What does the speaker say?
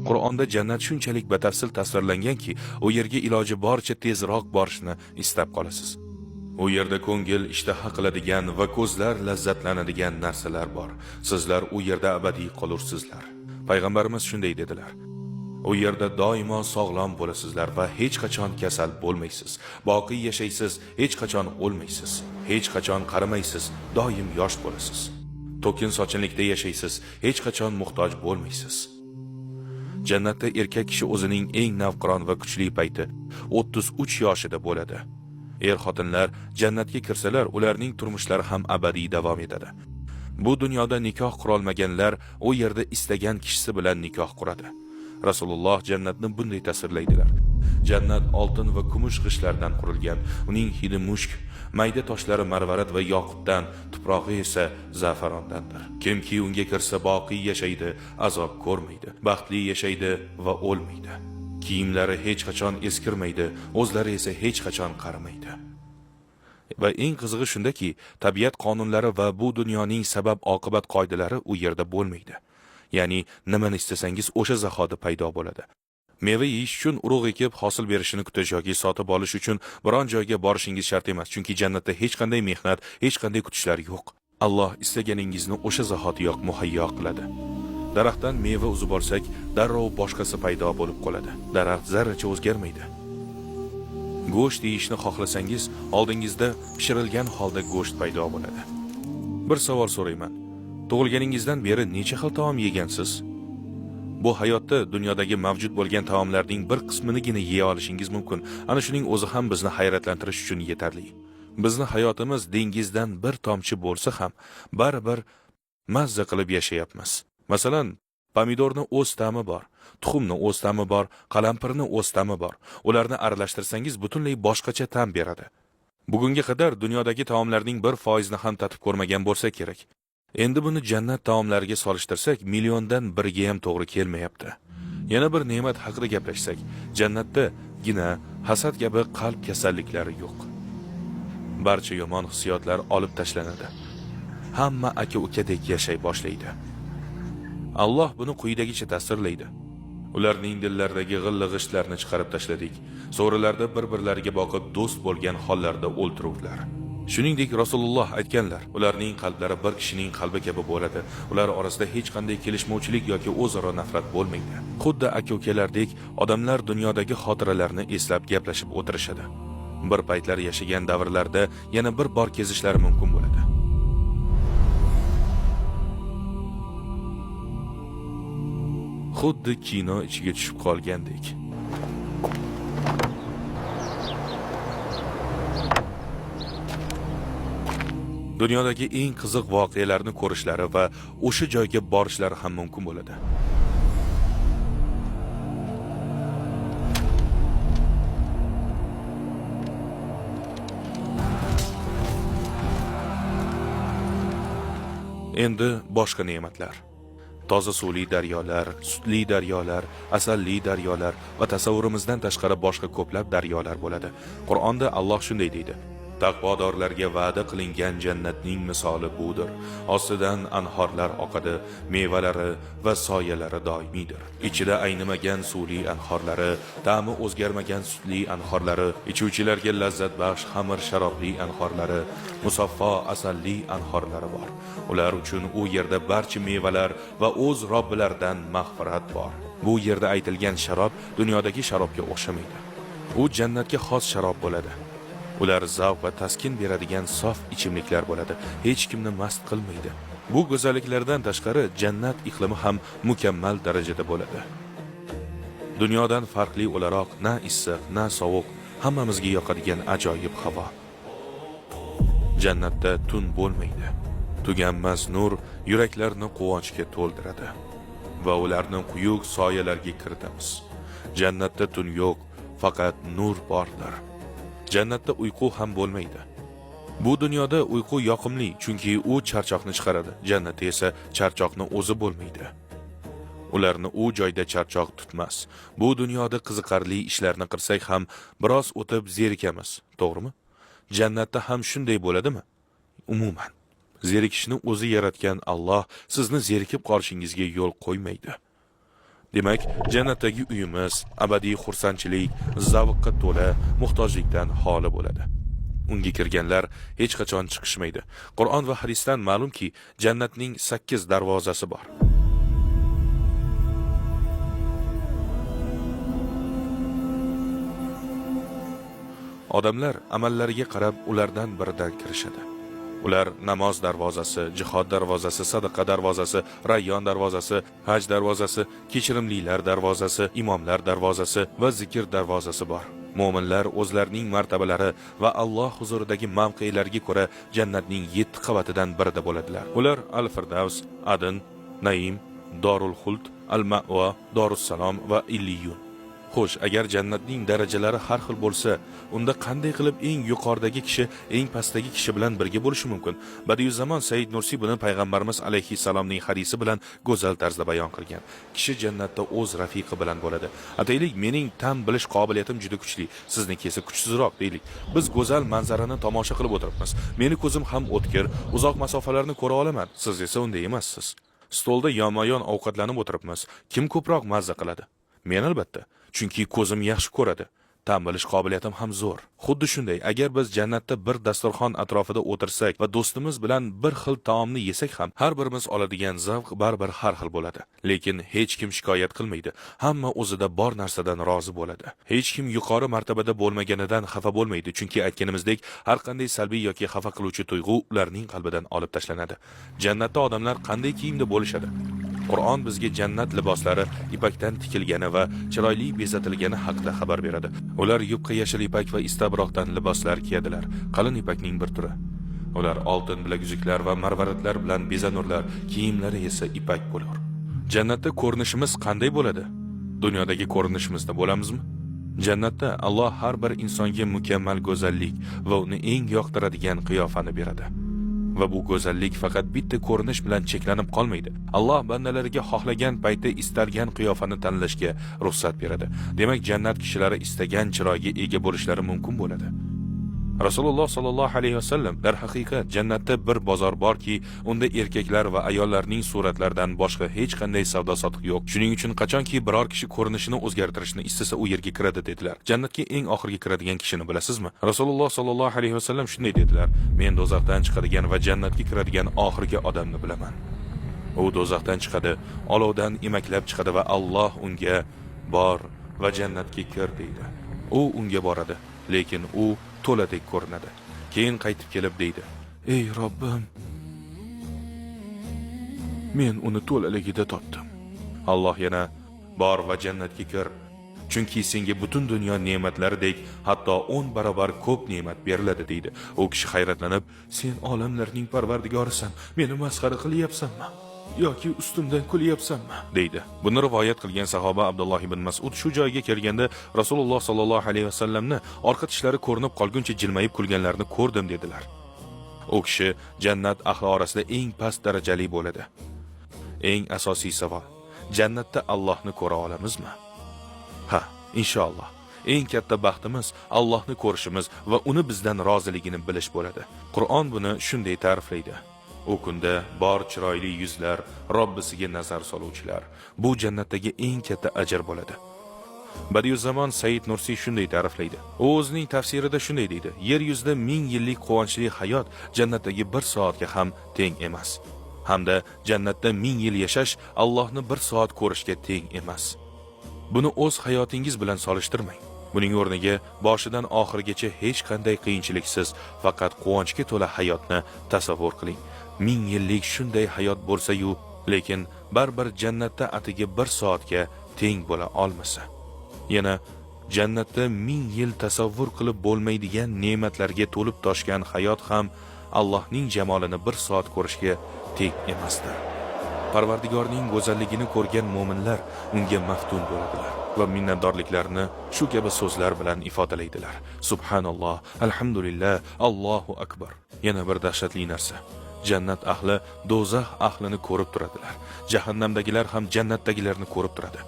Qur'onda jannat shunchalik batafsil tasvirlanganki, u yerga iloji boricha tezroq borishni istab qolasiz. U yerda ko'ngil ishtaha qiladigan va ko'zlar lazzatlanadigan narsalar bor. Sizlar u yerda abadiy qolursizlar. Payg'ambarimiz shunday dedilar: U yerda doimo sog'lom bo'lasizlar va hech qachon kasal bo'lmaysiz. Boqiy yashaysiz, hech qachon o'lmaysiz. Hech qachon qarimaysiz, doim yosh bo'lasiz. To'kin sochinlikda yashaysiz, hech qachon muhtoj bo'lmaysiz. Jannatda erkak kishi o'zining eng navqiron va kuchli payti 33 yoshida bo'ladi. Er-xotinlar jannatga kirsalar, ularning turmushlari ham abadiy davom etadi. Bu dunyoda nikoh qurolmaganlar u yerda istagan kishisi bilan nikoh quradi. Rasululloh jannatni bunday tasvirlaydilar: Jannat oltin va kumush g'ishtlardan qurilgan, uning hidi mushk, mayda toshlari marvarid va yoqutdan, tuprog'i esa zafarondandir. Kimki unga kirsa boqiy yashaydi, azob ko'rmaydi, baxtli yashaydi va o'lmaydi. Kiyimlari hech qachon eskirmaydi, o'zlari esa hech qachon qarimaydi. Va eng qizig'i shundaki, tabiat qonunlari va bu dunyoning sabab-oqibat qoidalari u yerda bo'lmaydi. Ya'ni nimani istasangiz o'sha zahoti paydo bo'ladi. Meva yeyish uchun urug' ekib hosil berishini kutish yoki sotib olish uchun biron joyga borishingiz shart emas, chunki jannatda hech qanday mehnat, hech qanday kutishlar yo'q. Alloh istaganingizni o'sha zahotiyoq muhayyo qiladi. Daraxtdan meva uzib olsak, darrov boshqasi paydo bo'lib qoladi. Daraxt zarracha o'zgarmaydi. Go'sht yeyishni xohlasangiz, oldingizda pishirilgan holda go'sht paydo bo'ladi. Bir savol so'rayman. Tug'ilganingizdan beri necha xil taom yegansiz? Bu hayotda dunyodagi mavjud bo'lgan taomlarning bir qisminigina yeya olishingiz mumkin. Ana shuning o'zi ham bizni hayratlantirish uchun yetarli. Bizni hayotimiz dengizdan bir tomchi bo'lsa ham, baribir mazza qilib yashayapmiz. Masalan, pomidorni o'z ta'mi bor, tuxumni o'z ta'mi bor, qalampirni o'z ta'mi bor. Ularni aralashtirsangiz butunlay boshqacha ta'm beradi. Bugunga qadar dunyodagi taomlarning 1%ni ham tatib ko'rmagan bo'lsa kerak. Endi buni jannat taomlariga solishtirsak, milliondan biriga ham to'g'ri kelmayapti. Yana bir ne'mat haqida gaplashsak, jannatda gina, hasad kabi qalb kasalliklari yo'q. Barcha yomon hissiyotlar olib tashlanadi. Hamma aka-ukadek yashay boshlaydi. Alloh buni quyidagicha tasvirlaydi: Ularning dillaridagi g'illi-g'ishtlarni chiqarib tashladik. So'rilarda bir-birlariga boqib do'st bo'lgan hollarda o'ltiruvdilar. Shuningdek Rasululloh aytganlar, ularning qalblari bir kishining qalbi kabi bo'ladi. Ular orasida hech qanday kelishmovchilik yoki o'zaro nafrat bo'lmaydi. Xuddi aka-ukalardek odamlar dunyodagi xotiralarni eslab gaplashib o'tirishadi. Bir paytlar yashagan davrlarda yana bir bor kezishlari mumkin bo'ladi. Xuddi kino ichiga tushib qolgandek. Dunyodagi eng qiziq voqealarni ko'rishlari va o'sha joyga borishlari ham mumkin bo'ladi. Endi boshqa ne'matlar. Toza suvli daryolar, sutli daryolar, asalli daryolar va tasavvurimizdan tashqari boshqa ko'plab daryolar bo'ladi. Qur'onda Alloh shunday deydi: Taqvodorlarga va'da qilingan jannatning misoli budir. Ostidan anhorlar oqadi, mevalari va soyalari doimiydir. Ichida aynimagan suvli anhorlari, ta'mi o'zgarmagan sutli anhorlari, ichuvchilarga lazzatbaxsh xamir sharobli anhorlari, musaffo asalli anhorlari bor. Ular uchun u yerda barcha mevalar va o'z Robbilaridan mag'firat bor. Bu yerda aytilgan sharob dunyodagi sharobga o'xshamaydi. U jannatga xos sharob bo'ladi. Ular zavq va taskin beradigan sof ichimliklar bo'ladi. Hech kimni mast qilmaydi. Bu go'zalliklardan tashqari jannat iqlimi ham mukammal darajada bo'ladi. Dunyodan farqli o'laroq na issiq, na sovuq, hammamizga yoqadigan ajoyib havo. Jannatda tun bo'lmaydi. Tuganmas nur yuraklarni quvonchga to'ldiradi va ularni quyuq soyalarga kiritamiz. Jannatda tun yo'q, faqat nur bordir. Jannatda uyqu ham bo'lmaydi. Bu dunyoda uyqu yoqimli, chunki u charchoqni chiqaradi. Jannatda esa charchoqni o'zi bo'lmaydi. Ularni u joyda charchoq tutmas. Bu dunyoda qiziqarli ishlarni qilsak ham biroz o'tib zerikamiz, to'g'rimi? Jannatda ham shunday bo'ladimi? Umuman, zerikishni o'zi yaratgan Alloh sizni zerikib qolishingizga yo'l qo'ymaydi. Demak, jannatdagi uyimiz abadiy xursandchilik, zavqqa to'la, muhtojlikdan xoli bo'ladi. Unga kirganlar hech qachon chiqishmaydi. Qur'on va hadisdan ma'lumki, jannatning 8 darvozasi bor. Odamlar amallariga qarab ulardan biridan kirishadi. Ular namoz darvozasi, jihod darvozasi, sadaqa darvozasi, rayyon darvozasi, haj darvozasi, kechirimlilar darvozasi, imomlar darvozasi va zikr darvozasi bor. Mo'minlar o'zlarining martabalari va Alloh huzuridagi mavqelariga ko'ra jannatning 7 qavatidan birida bo'ladilar. Ular Al-Firdavs, Adn, Naim, Dorul Xuld, Al-Ma'wa, Dorus-Salom va Illiyun. Xo'sh, agar jannatning darajalari har xil bo'lsa, unda qanday qilib eng yuqoridagi kishi eng pastdagi kishi bilan birga bo'lishi mumkin? Badiuzzamon Said Nursiy buni payg'ambarimiz alayhissalomning hadisi bilan go'zal tarzda bayon qilgan. Kishi jannatda o'z rafiqi bilan bo'ladi. Ataylik, mening ta'm bilish qobiliyatim juda kuchli, sizniki esa kuchsizroq deylik. Biz go'zal manzarani tomosha qilib o'tiribmiz. Meni ko'zim ham o'tkir, uzoq masofalarni ko'ra olaman, siz esa unday emassiz. Stolda yonma-yon ovqatlanib o'tiribmiz. Kim ko'proq mazza qiladi? Men albatta, chunki ko'zim yaxshi ko'radi. Ta'm bilish qobiliyatim ham zo'r. Xuddi shunday, agar biz jannatda bir dasturxon atrofida o'tirsak va do'stimiz bilan bir xil taomni yesak ham, har birimiz oladigan zavq baribir har xil bo'ladi. Lekin hech kim shikoyat qilmaydi. Hamma o'zida bor narsadan rozi bo'ladi. Hech kim yuqori martabada bo'lmaganidan xafa bo'lmaydi, chunki aytganimizdek, har qanday salbiy yoki xafa qiluvchi tuyg'u ularning qalbidan olib tashlanadi. Jannatda odamlar qanday kiyimda bo'lishadi? Qur'on bizga jannat liboslari ipakdan tikilgani va chiroyli bezatilgani haqida xabar beradi. Ular yupqa yashil ipak va istabroqdan liboslar kiyadilar, qalin ipakning bir turi. Ular oltin bilaguzuklar va marvaridlar bilan bezanurlar, kiyimlari esa ipak bo'lur. Jannatda ko'rinishimiz qanday bo'ladi? Dunyodagi ko'rinishimizda bo'lamizmi? Jannatda Alloh har bir insonga mukammal go'zallik va uni eng yoqtiradigan qiyofani beradi. Va bu go'zallik faqat bitta ko'rinish bilan cheklanib qolmaydi. Alloh bandalariga xohlagan paytda istalgan qiyofani tanlashga ruxsat beradi. Demak, jannat kishilari istagan chiroyga ega bo'lishlari mumkin bo'ladi. Rasululloh sallallohu alayhi vasallam darhaqiqat jannatda bir bozor borki, unda erkaklar va ayollarning suratlaridan boshqa hech qanday savdo-sotiq yo'q. Shuning uchun qachonki biror kishi ko'rinishini o'zgartirishni istasa, u yerga kiradi dedilar. Jannatga eng oxirgi kiradigan kishini bilasizmi? Rasululloh sallallohu alayhi vasallam shunday dedilar: Men do'zaxdan chiqadigan va jannatga kiradigan oxirgi odamni bilaman. U do'zaxdan chiqadi, olovdan emaklab chiqadi va Alloh unga bor va jannatga kir deydi. U unga boradi, lekin u to'ladek ko'rinadi. Keyin qaytib kelib deydi: Ey Robbim, men uni to'laligida topdim. Alloh yana bor va jannatga kir, chunki senga butun dunyo ne'matlaridek hatto 10 barobar ko'p ne'mat beriladi deydi. U kishi hayratlanib, sen olamlarning parvardigorisan, meni masxara qilyapsanmi yoki ustimdan kulyapsanmi deydi. Buni rivoyat qilgan sahoba Abdulloh ibn Mas'ud shu joyga kelganda Rasululloh sallallohu alayhi vasallamni orqa tishlari ko'rinib qolguncha jilmayib kulganlarini ko'rdim dedilar. U kishi jannat ahli orasida eng past darajali bo'ladi. Eng asosiy savol: jannatda Allohni ko'ra olamizmi? Ha, inshaalloh. Eng katta baxtimiz Allohni ko'rishimiz va uni bizdan roziligini bilish bo'ladi. Qur'on buni shunday ta'riflaydi: U kunda bor chiroyli yuzlar Robbisiga nazar soluvchilar. Bu jannatdagi eng katta ajr bo'ladi. Badiuzzamon Said Nursiy shunday ta'riflaydi. U o'zining tafsirida shunday deydi: Yer yuzida 1000 yillik quvonchli hayot jannatdagi 1 soatga ham teng emas. Hamda jannatda 1000 yil yashash Allohni 1 soat ko'rishga teng emas. Buni o'z hayotingiz bilan solishtirmang. Buning o'rniga boshidan oxirigacha hech qanday qiyinchiliksiz faqat quvonchga to'la hayotni tasavvur qiling. 1000 yillik shunday hayot bo'lsa-yu, lekin baribir jannatda atigi 1 soatga teng bo'la olmasa. Yana jannatda 1000 yil tasavvur qilib bo'lmaydigan ne'matlarga to'lib toshgan hayot ham Allohning jamolini 1 soat ko'rishga teng emasdir. Parvardigorning go'zalligini ko'rgan mo'minlar unga maftun bo'ladilar va minnatdorliklarini shu kabi so'zlar bilan ifodalaydilar: Subhanalloh, alhamdulillah, Allohu akbar. Yana bir dahshatli narsa: jannat ahli do'zax ahlini ko'rib turadilar. Jahannamdagilar ham jannatdagilarni ko'rib turadi.